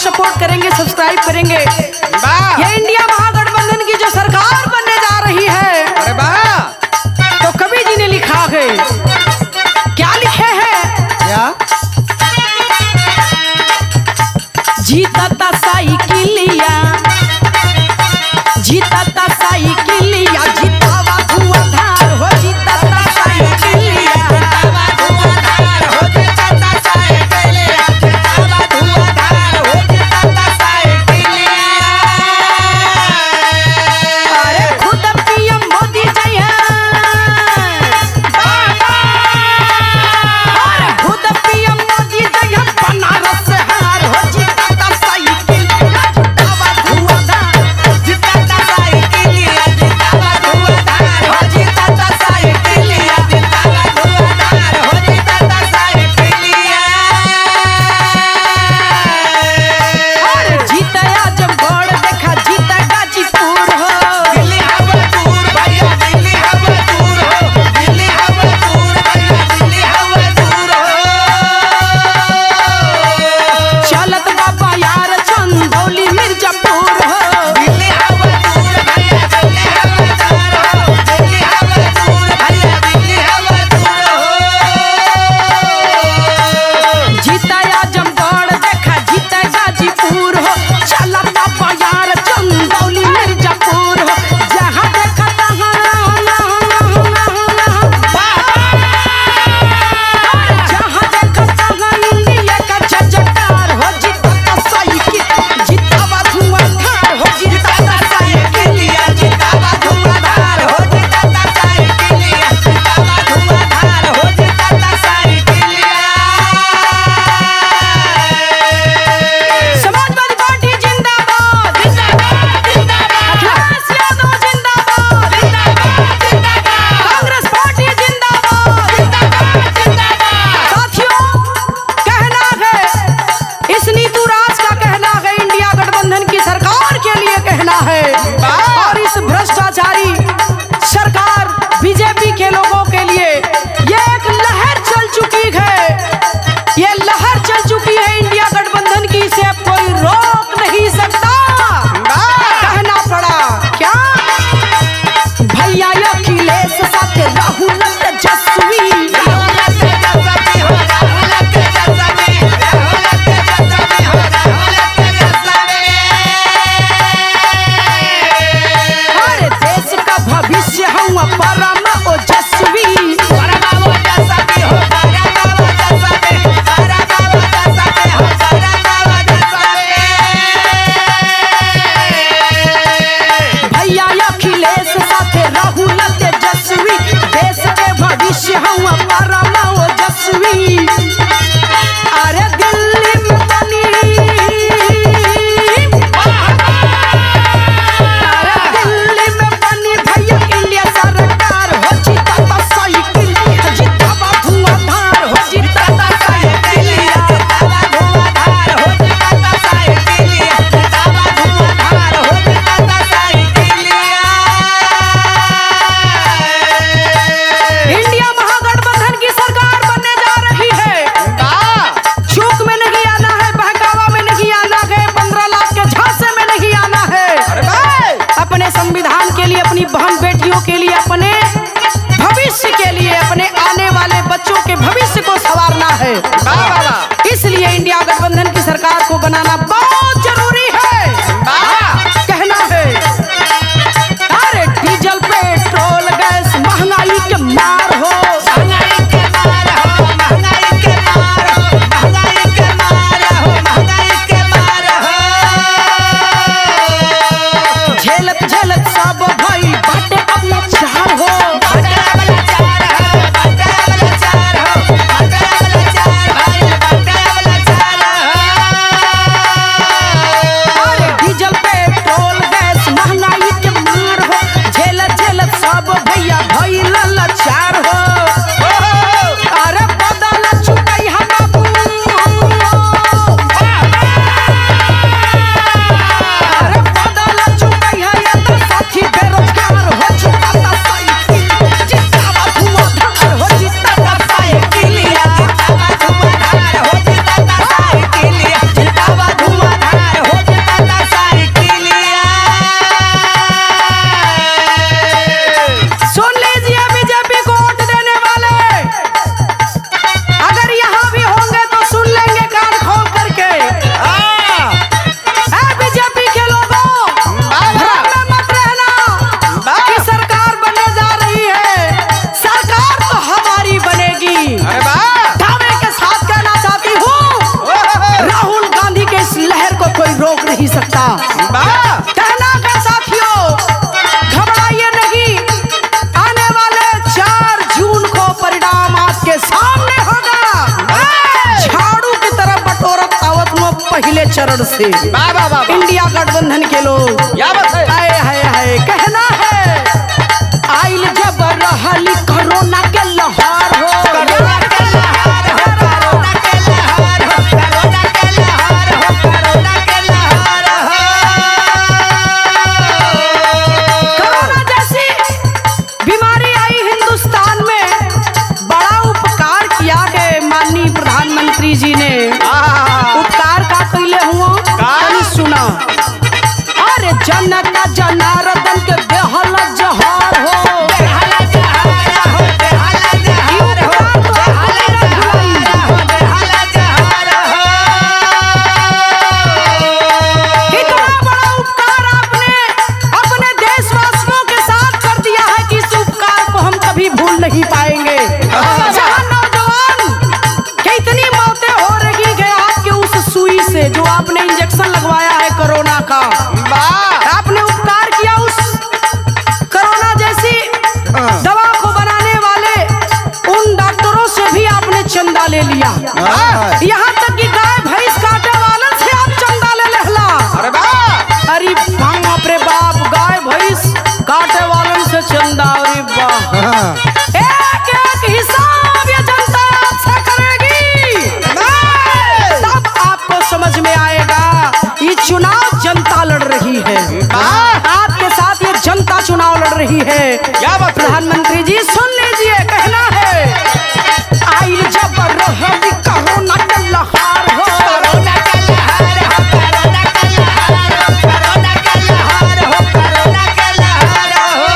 Support करेंगे, subscribe करेंगे। ये इंडिया महागठबंधन की जो सरकार बनने जा रही है, अरे वाह! तो कवि जी ने लिखा है, क्या लिखे हैं? क्या? जीतता साइकिलिया, जीतता साइकिलिया, जीतावा धुआंधार हो, जीतता साइकिलिया, जितावा धुआंधार हो, जिताता साइकिलिया, जितावा धुआंधार हो, जिताता साइकिलिया। अरे खुद पीएम मोदी जी हैं, अरे खुद पीएम मोदी जी हैं, बनारस से हार हो, जीतता साइकिलिया, जितावा धुआंधार, जिताता साइकिलिया, जितावा धुआंधार हो, जिताता साइकिलिया, जितावा धुआंधार हो, जिताता साइकिलिया। अरे जीता आजमगढ़ देखा, जीता गाजीपुर हो, दिल्ली हवा दूर भैया, दिल्ली हवा दूर हो, दिल्ली हवा दूर भैया, दिल्ली हवा दूर हो। चलत बाबा यार चंदौली मिर्जापुर हो, दिल्ली हवा दूर भैया, दिल्ली हवा दूर हो, दिल्ली हवा दूर भैया, दिल्ली हवा दूर हो। जीता आजमगढ़ देखा, जीता गाजीपुर हो, चलत बाबा यार चंदौली मिर्जापुर हो, जहाँ देखा तहाँ, अरे जहाँ देखा तहाँ इंडिया का जयजयकार हो, जीता साइकिल, जीतावा धुआंधार हो, जीता जिताता साइकिलिया, जितावा धुआंधार हो, जिताता साइकिलिया, जितावा धुआंधार हो, जिताता साइकिलिया। समाजवादी पार्टी जिंदाबाद, जिंदाबाद, जिंदाबाद, अखिलेश यादव जिंदाबाद, जिंदाबाद, जिंदाबाद, कांग्रेस पार्टी जिंदाबाद। जिंदाबाद, जिंदाबाद। साथियों, कहना है इस नीतू राज का कहना है, इंडिया गठबंधन की सरकार के लिए कहना है, और इस भ्रष्टाचारी सरकार बीजेपी के लोगों के लिए ये एक लहर चल चुकी है, ये लहर चल चुकी है इंडिया गठबंधन की, इसे अब कोई रोक नहीं सकता। कहना पड़ा क्या भैया अखिलेश साथ राहुल तेजस्वी, राहुल तेजस्वी हो, राहुल तेजस्वी, राहुल तेजस्वी हो, राहुल तेजस्वी। अरे देश का भविष्य हम परम ओजस्वी, परमावो जसवी हो, परमावो जसवी, परमावो जसवी हो, परमावो जसवी। भैया अखिलेश साथ राहुल तेजस्वी, देश के भविष्य हम परम ओजस्वी। अरे दिल्ली में बनी, अरे दिल्ली में बनी भैया इंडिया सरकार हो, जीता साइकिल, जीता धुआंधार हो, जीता साइकिलिया, जितावा धुआंधार हो, जिताता साइकिलिया, जितावा धुआंधार हो, जिताता साइकिलिया। इंडिया महागठबंधन की सरकार बनने जा रही है। चूक में नहीं आना है, बहकावा में नहीं आना है, 15 लाख के झांसे में नहीं आना है। अपने संविधान के लिए, अपनी बहन बेटियों के लिए, अपने भविष्य के लिए, अपने आने वाले बच्चों के भविष्य को संवारना है। इसलिए इंडिया गठबंधन की सरकार को बनाना बहुत जरूरी है। कहना है, अरे डीजल पेट्रोल गैस महंगाई के मार हो, महंगाई के मार हो, महंगाई के मार हो, महंगाई के मार हो, महंगाई के मार हो। झेलत झेलत सब भइल बाटे अब लाचार हो, बटरा वाला चार हो, बटरा वाला चार हो, बटरा वाला चार भाई, बटरा वाला चार हो। रोक नहीं सकता। कहना का साथियों, घबराइए नहीं, आने वाले 4 जून को परिणाम आपके सामने होगा। झाड़ू की तरफ बटोरत आवत हुआ पहले चरण से इंडिया गठबंधन के लोग। हाय हाय हाय, कहना है आइल जब रहली कोरोना के लहर हो, कोरोना के लहर हो, कोरोना के लहर हो, कोरोना के लहर हो, कोरोना के लहर हो। कोरोना जैसी बीमारी आई हिंदुस्तान में, बड़ा उपकार किया गए माननीय प्रधानमंत्री जी ने। उपकार का कैले हुआ तनी सुना। अरे जनता जनार्दन के देहल जहर हो, देहला जहर हो, देहला जहर हो, देहला जहर हो, देहला जहर हो। इतना बड़ा उपकार आपने अपने देशवासियों के साथ कर दिया है कि इस उपकार को हम कभी भूल नहीं पाएंगे। जहां नौजवान के इतनी मौतें हो रही है आपके उस सुई से जो आपने इंजेक्शन लगवाया है कोरोना का, आपने उपकार किया उस कोरोना जैसी दवा को बनाने वाले उन डॉक्टरों से भी आपने चंदा ले लिया। यहाँ तक कि गाय भैंस काटे वालन से आप चंदा ले लेहला। अरे बाप रे बाप, गाय भैंस काटे वालन से चंदा, अरे वाह। एक एक हिसाब ये जनता आपसे करेगी, तब आपको समझ में आएगा ये चुनाव जनता लड़ रही है, आपके साथ ये जनता चुनाव लड़ रही है। प्रधानमंत्री जी सुन लीजिए, कहना है आइल जब रहली कोरोना के लहर हो, कोरोना के लहर हो, कोरोना के लहर हो, कोरोना के लहर हो, कोरोना के लहर हो।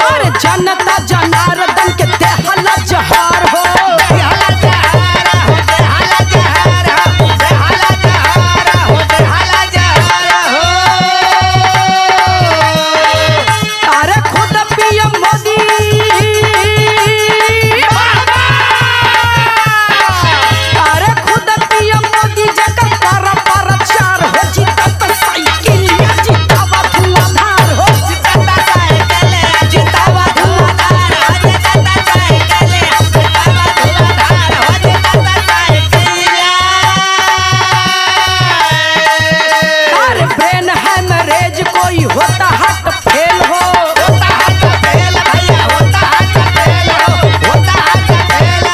अरे जनता जनार्दन के देहला जहर हो, देहला जहर हो, देहला जहर हो, देहला जहर हो, देहला जहर हो। अरे खुद पीएम मोदी, अरे खुद पीएम मोदी जकर पर प्रचार हो, जीतत साइकिल जितावा धुआंधार हो, जिताता साइकिल, जितावा धुआंधार हो, जिताता साइकिल, जितावा धुआंधार हो, जिताता साइकिल। अरे ब्रेन हेमरेज कोई होता हार्ट फेल हो, होता हाथ फेल भैया, होता हाथ फेल हो, होता हाथ फेल,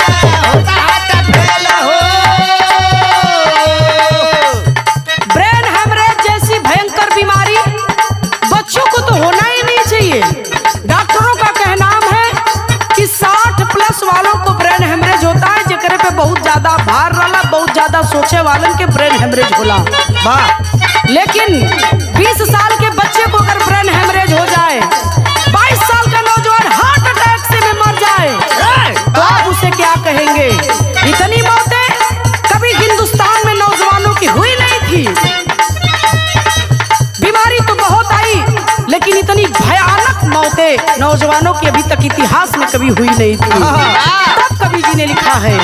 होता हाथ फेल हो। ब्रेन हेमरेज जैसी भयंकर बीमारी बच्चों को तो होना ही नहीं चाहिए। डॉक्टरों का कहना है कि 60 प्लस वालों को ब्रेन हेमरेज होता है, जेकरे पे बहुत ज्यादा भार रहा, बहुत ज्यादा सोचे वालन के ब्रेन हेमरेज होला। लेकिन 20 साल के बच्चे को अगर ब्रेन हेमरेज हो जाए, 22 साल का नौजवान हार्ट अटैक से भी मर जाए, तो आप उसे क्या कहेंगे? इतनी मौतें कभी हिंदुस्तान में नौजवानों की हुई नहीं थी। बीमारी तो बहुत आई, लेकिन इतनी भयानक मौतें नौजवानों की अभी तक इतिहास में कभी हुई नहीं थी। तब कवि जी ने लिखा है,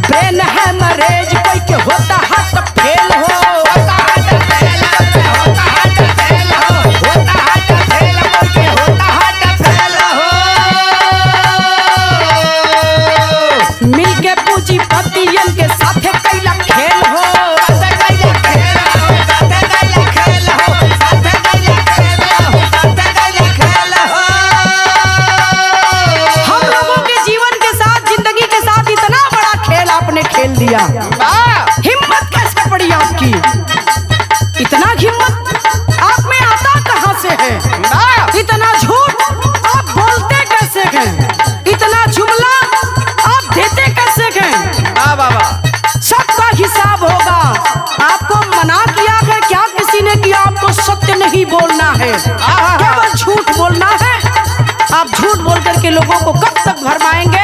ब्रेन हेमरेज कोई के होता हार्ट फेल हो, होता हाथ फेल, होता हाथ फेल हो, होता हाथ फेल, मुझे होता हाथ फेल हो। मिलके पूंजीपतियन के साथे कैला खेल हो, साथे कैला खेल हो, साथे कैला खेल हो, साथे कैला खेल हो, साथे कैला खेल हो। हम लोगों के जीवन के साथ, जिंदगी के साथ इतना बड़ा खेल आपने खेल दिया। हिम्मत कैसे पड़ी आपकी? इतना हिम्मत आप में आता कहाँ से है? इतना झूठ आप बोलते कैसे हैं? इतना जुमला आप देते कैसे हैं? सबका हिसाब होगा। आपको मना किया है क्या किसी ने कि आपको सत्य नहीं बोलना है, केवल झूठ बोलना है? आप झूठ बोल करके लोगों को कब तक भरमाएंगे?